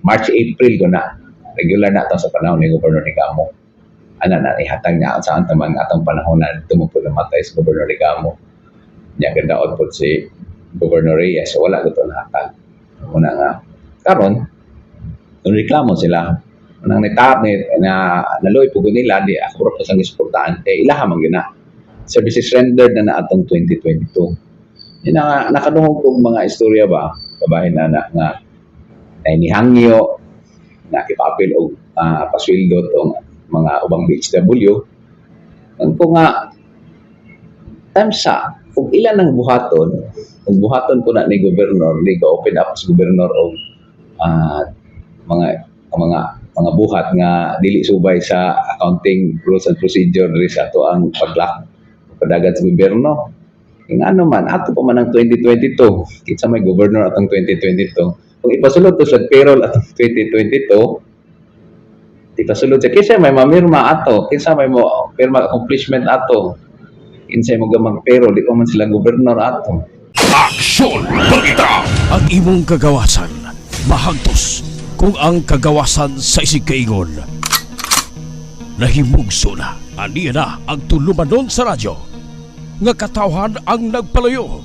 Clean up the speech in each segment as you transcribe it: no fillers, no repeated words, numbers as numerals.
March, April ko na. Regular na to sa panahon ni Governor Degamo. Ana na ihatag niya sa taman atong panahon na tumupo namatay sa Governor Degamo. Nya gadaot po si Governor Reyes, so wala ko to nahatag. Muna nga karon nung reklamo sila nang nitap ni na naluoy po nila, di ako ra po sang gisuportahan kay ilaha man gyud na services rendered na na atong 2022. Yun na nga, nakadungog kog mga istorya ba, kabahin na na nga ay nihangyo na ipapil og pasweldo tong mga ubang BHW. Ang ko nga time sa kung ilan ang buhaton, kung buhaton po na ni gobernador, di go open up sa gobernador og mga buhat nga dili subay sa accounting rules and procedure diri sa ato ang paglak padagan sa gobyerno. Ing ano man ato pa man ang 2022, kinsa may governor atong 2022? Kung ipasulod to sa payroll atong 2022, ipasulod sa kinsa may mamirma ato, kinsa may mo pirma accomplishment ato, kinsa mo mag payroll, di pa man sila gobernador ato. Aksyon Balita! Ang imong kagawasan mahagtos kung ang kagawasan sa isigkaingon nahimugso na. Aniya na ang tulumanon sa radyo nga katawhan ang nagpalayo.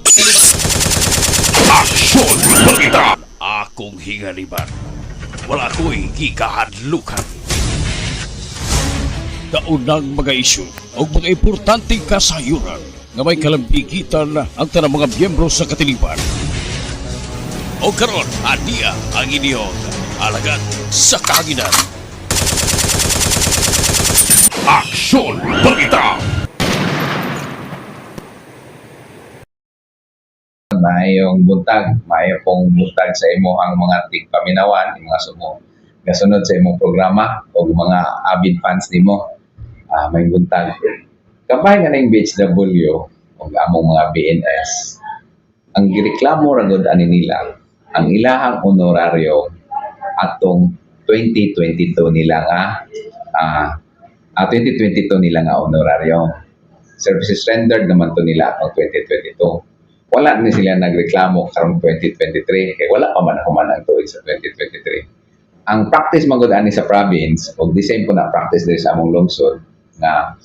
Aksyon Balita! Akong hingaliban, wala ko'y gikahadlukan. Kaunang mga isyu o mga importanteng kasayuran nga may kalambigitan ang tanang mga miyembro sa katilipan. O karon, aniya ang inyong alagad sa kahanginan. Aksyon Balita! Maayong buntag, maayo pong buntag sa imo ang mga tigpaminawan, yung mga sumo gasunod sa imong programa o mga avid fans nimo. May buntag. Kabay nga ning BHW o among mga BNS, ang gireklamo ra gud ani nila ang ilahang honorarium atong 2022 nila nga 2022 nila nga honorarium. Services rendered naman to nila atong 2022. Wala ni sila nagreklamo karong 2023 kay wala pa man human ang tuig sa 2023. Ang practice man gud ani sa province ug the same po na practice diri sa among lungsod nga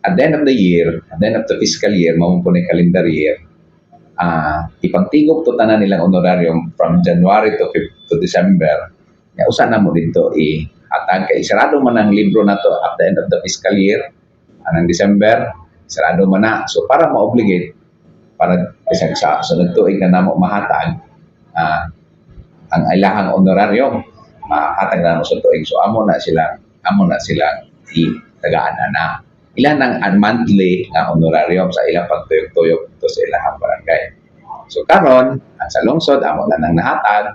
at the end of the year, at the end of the fiscal year, mao po ni calendar year, ipangtigop to tanan nilang honorarium from January to December. Ya, usa na mo dito i-hatag kay sarado man ang libro na to at the end of the fiscal year, anang December, sarado man na. So para ma-obligate para bisag sa sunod tuig na namo mahatag ang ilahang honorarium, mahatag na namo sa tuig. So amo na sila i-tagaan na ilan ang monthly nga honorarium sa ilang pagtuyok-tuyok to sa ilahang barangay. So karon ang sa lungsod amo na nang nahatag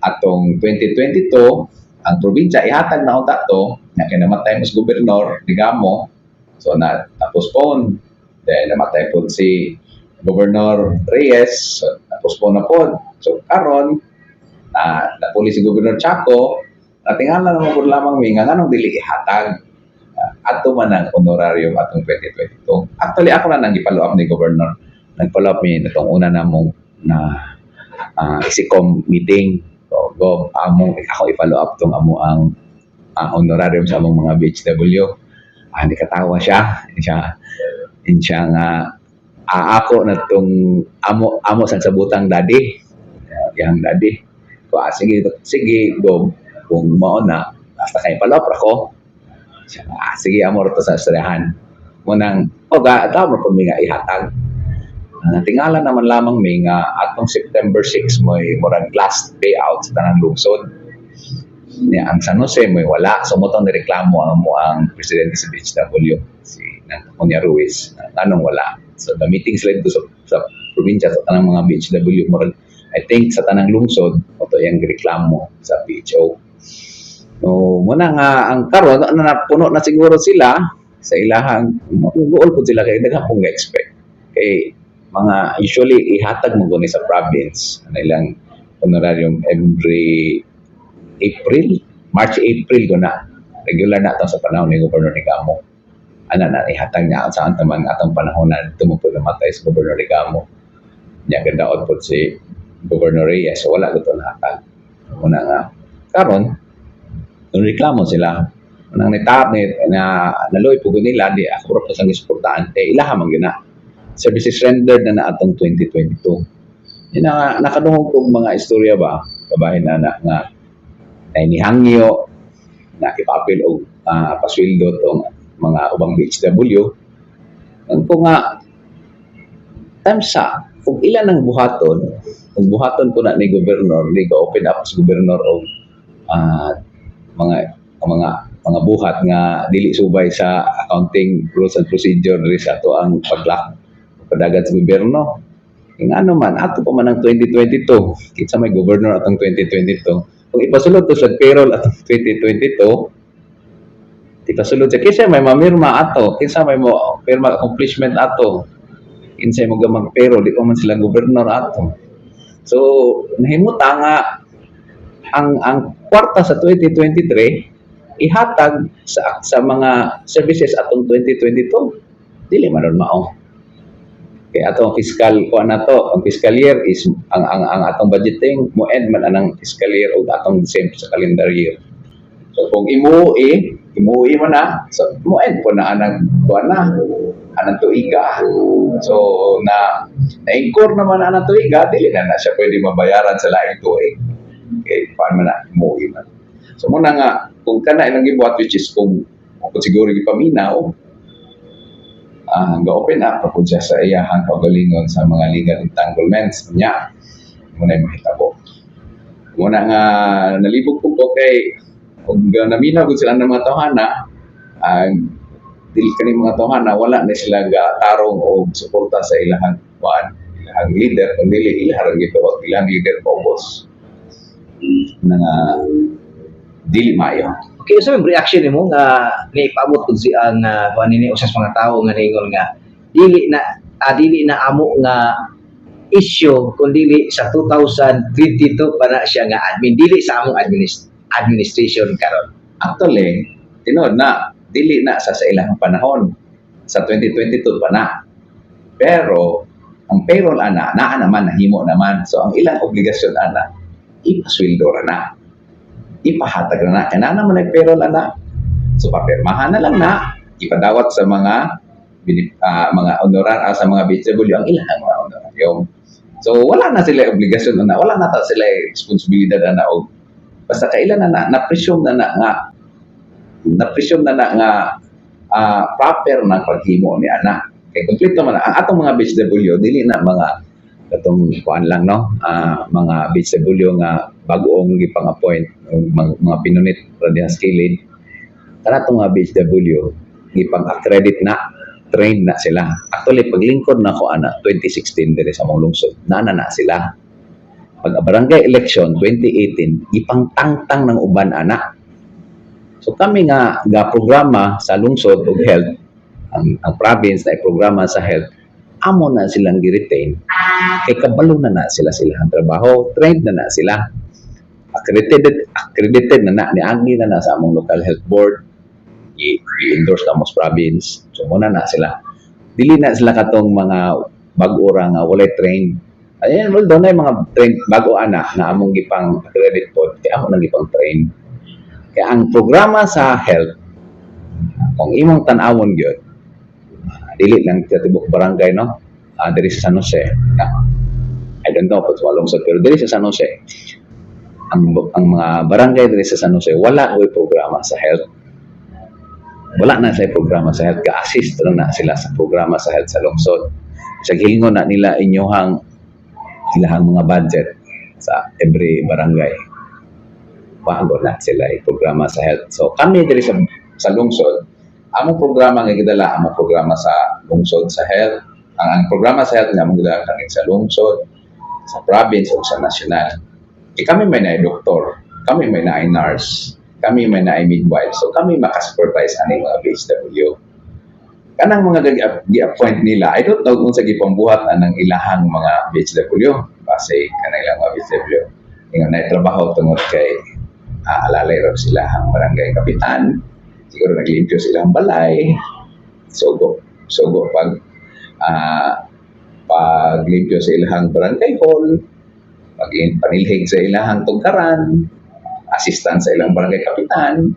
atong 2022. Ang probinsya ihatag na unta to nga kay namatay mo sa gobernador Degamo, so na na-postpone. Then namatay po si Governor Reyes, so na-postpone na po. So karon na napuli si Governor Chaco, natingala naman po lamang mi nga nganong dili ihatag ato man ang honorarium atong 2022. Actually, ako na nang gi-follow up ni Governor. Nag-follow up mi natong una namong na ISICOM meeting. So, go, among ako i-follow up tong amo ang honorarium sa among mga BHW. Di katawa siya. Siya nga ako na tong amo amo sa sabutang daddy. Yang daddy. Ko, sige sige go, kung mao na basta kay follow up ra ko. Siya, sige, amo ra to sa istoryahan. Munang o ga tamo po mi nga ihatag. Tingala naman lamang mi nga atong September 6 mo'y murag last payout sa tanang lungsod. Niya ang San Jose mo'y wala. So mo tong nireklamo ang mo ang presidente sa BHW si nang Cunya Ruiz nganong wala. So the meeting sila dito sa probinsya sa tanang mga BHW, murag I think sa tanang lungsod mo to iyang gireklamo sa PHO. No, muna nga ang karon na, na puno na siguro sila sa ilahang guol po sila kay daghan pong expect. Kay mga usually ihatag mo guni sa province ang ilang honorarium every April, March, April ko na. Regular na to sa panahon ni Governor Degamo. Ana na ihatag niya sa taman atong panahon na tumupo namatay sa Governor Degamo. Nya gadaot po si Governor Reyes, so wala ko to nahatag. Muna nga Karon, nung reklamo sila, nang nitap ni na naluoy po nila, di ako ra po sang gisuportahan kay ilaha man gyud na. Services rendered na na atong 2022. Yun na nakadungog kog mga istorya ba, kabahin na na nga na nihangyo nakipapil og pasweldo tong mga ubang BHW. Ang ko nga times sa kung ilan ang buhaton, kung buhaton po na ni gobernador, ni go open up sa gobernador og mga buhat nga dili subay sa accounting rules and procedure diri sa ato ang paglak padagan sa gobyerno. Yung ano man, ato pa man ang 2022, kinsa may governor atong 2022. Kung ipasulod to sa payroll atong 2022, ipasulod siya. Kinsa may mamirma ato, kinsa may mo pirma accomplishment ato, kinsa mo mag payroll, di pa man sila governor ato. So, nahimuta nga ang kwarta sa 2023 ihatag sa mga services atong 2022, dili man ron mao. Kay atong fiscal kuan na to, ang fiscal year is ang atong budgeting mo end man anang fiscal year ug atong same sa calendar year. So kung imuui mo na, so mo end po na anang kuan na anang tuiga. So na na-incur naman anang tuiga, dili na na siya pwede mabayaran sa laing tuig. Kay paano man na imuui man. So muna nga kung kana ilang gibuhat, which is kung siguro gipaminaw, ga-open up pa pud siya sa iyahang kaugalingon sa mga legal entanglements niya muna yung mahitabo. Muna nga nalibog po ko kay kung naminaw gud sila ng mga tawhana, ang dili kani mga tawhana wala na sila ga tarong og suporta sa ilahang kuan, ilahang leader, kung dili ilahang gituot ilang leader paubos na nga dili maayo. Okay, so yung reaction nimo nga nipaabot pud si ang kuan nini usas mga tawo nga niingon nga dili na amo nga issue kun dili sa 2022 pa na siya nga admin, dili sa among administration karon? Actually, tinuod na, dili na sa ilang panahon. Sa 2022 pa na. Pero, ang payroll ana, naa naman, nahimo naman. So, ang ilang obligasyon ana, ipasweldo ra na. Ipahatag ra na. Kaya na naman ay payroll ana. So, papirmahan na lang na, ipadawat sa mga honorar, sa mga BHW ang ilang mga honorarium. So, wala na sila obligasyon ana, wala na ta sila responsibilidad ana og basta kailan na na na-presume na na nga proper na paghimo ni ana. Kay kompleto man ang atong mga BHW, dili na mga katong kuan lang no, mga BHW nga bag-ong gipang-appoint, mga pinunit ra diha sa kilid. Kana mga BHW gipang-accredit na, trained na sila. Actually, paglingkod na ko ana 2016 diri sa among lungsod, naa na na sila. Pag barangay election 2018, ipangtangtang ng uban ana. So kami nga ga programa sa lungsod og health, ang province na programa sa health, amo na silang gi-retain kay kabalo na na sila sila ang trabaho, trained na na sila. Accredited accredited na na niagi na na sa among local health board, i-endorse na mo sa province. So muna na sila. Dili na sila katong mga bag-o ra nga walay trained. Ayan, well, doon na yung mga trained bago ana na among gipang accredit pod, kaya amo nang gipang train. Kaya ang programa sa health, kung imong tan-awon gyud, dili lang sa tibok barangay no, diri sa San Jose. I don't know kung sa lungsod, pero diri sa San Jose, ang mga barangay diri sa San Jose, wala ko'y programa sa health. Wala na sa programa sa health. Ka-assist lang na sila sa programa sa health sa lungsod. Sa hilngon na nila inyuhang ilahang mga budget sa every barangay. Bago na sila programa sa health. So kami diri sa lungsod, among programa nga gidala, among programa sa lungsod sa health, ang programa sa health nga among gidala kani sa lungsod, sa province o sa national. Kay kami may naay doktor, kami may naay nurse, kami may naay midwife. So kami makasupervise ani mga BHW. Kanang mga gi-appoint nila, I don't know kung sa gipambuhat anang ilahang mga BHW. Base kanang ilang mga BHW. Ingon na trabaho tungod kay alalay ra sila ang barangay kapitan. Siguro naglimpyo sila ang balay. Sugo, sugo paglimpyo sa ilahang barangay hall, pag panilhig sa ilahang tugkaran. Assistant sa ilang barangay kapitan,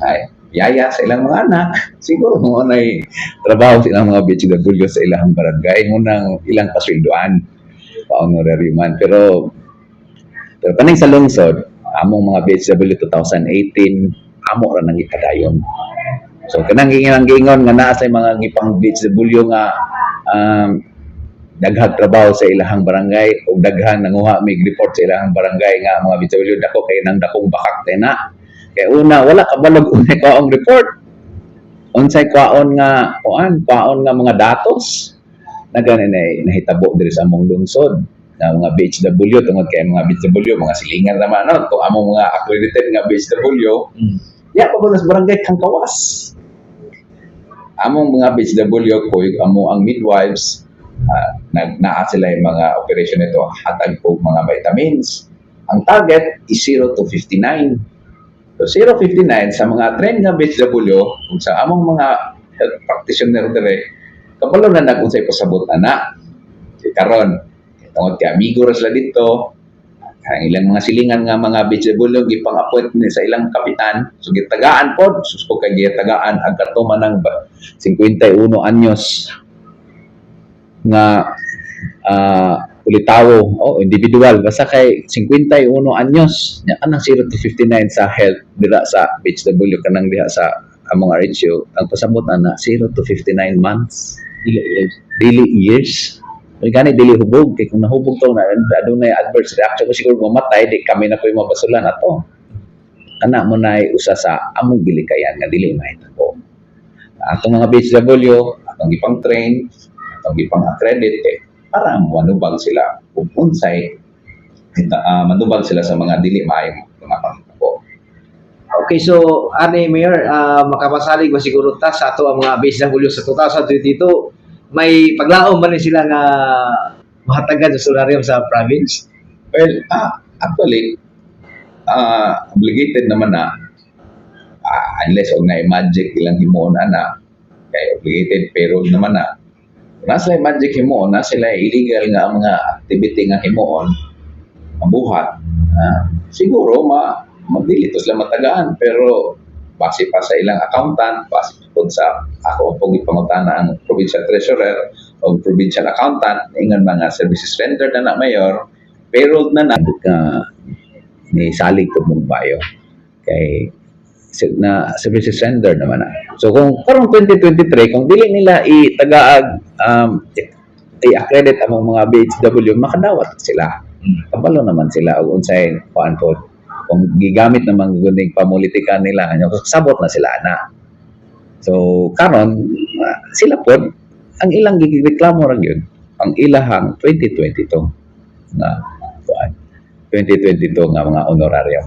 ay yaya sa ilang mga anak. Siguro mao nay trabaho sa ilang mga BHW sa ilang barangay, munang ilang pasweldoan pa honorary man. Pero kaning sa lungsod, among mga BHW 2018, amo ra nang gipadayon. So kanang giingon giingon nga naa sa mga gipang BHW nga daghang trabaho sa ilahang barangay ug daghan nanguha mig report sa ilahang barangay nga mga BHW dako kay nang dakong bakak na. Kay una, wala kabalog unsay kwaong report. Unsay kwaon nga kuan, kwaon nga mga datos na gani na nahitabo diri sa among lungsod nga mga BHW, tungod kay mga BHW mga silingan naman, no, kung among mga accredited nga BHW ya pa ba sa barangay kang kawas. Among mga BHW ko, amo ang midwives, nag naa sila yung mga operation nito, hatag og mga vitamins. Ang target is 0 to 59. So 0 59 sa mga trained nga BHW ug sa among mga health practitioner dire, kabalo na nag unsay pasabot ana. Kay karon, tungod kay amigo ra sila dito, ang ilang mga silingan nga mga BHW gipang-appoint ni sa ilang kapitan, so gitagaan pod. Sus ko, kay gitagaan ang kato man ang 51 anyos nga ulitawo o individual, basta kay 51 anyos nya, kanang 0 to 59 sa health dira sa BHW, kanang diha sa among RHU, ang pasabot ana 0 to 59 months. Dili years. Dili years. May gani dili hubog, kay kung nahubog to na adunay adverse reaction ko, siguro mamatay, di kami na po yung mabasulan ato. Kana mo na usa sa among gilikayan nga dili mahitabo. Atong mga BHW, atong gipang train, atong gipang accredit eh, para manubag sila kung unsay manubag sila sa mga dili maayong mga panghitabo. Okay, so ani Mayor, makapasalig ba siguro ta sa ato ang mga BHW sa 2022, may paglaom ba ni sila nga mahatagan sa honorarium sa province? Well, actually, obligated naman na, unless og na magic ilang himuon ana, kay obligated payroll naman na. Kung naa sila magic himuon, na sila illegal nga mga activity nga himuon, mabuhat, siguro magdili to sila matagaan, pero base pa sa ilang accountant, base po sa ako pong ipangutana ang provincial treasurer o provincial accountant, ingon mga services rendered na na, mayor, payroll na na ka ni salig ko mong bayo kay na services rendered naman na. So kung karong 2023, kung dili nila itagaag, i-accredit ang mga BHW, makadawat sila. Kabalo naman sila og unsay kuan po. Kung gigamit naman guning pamulitika nila, ano, sabot na sila na. So karon sila pod ang ilang gireklamo ra gyud ang ilahang 2022 nga kuan, 2022 nga mga honorarium.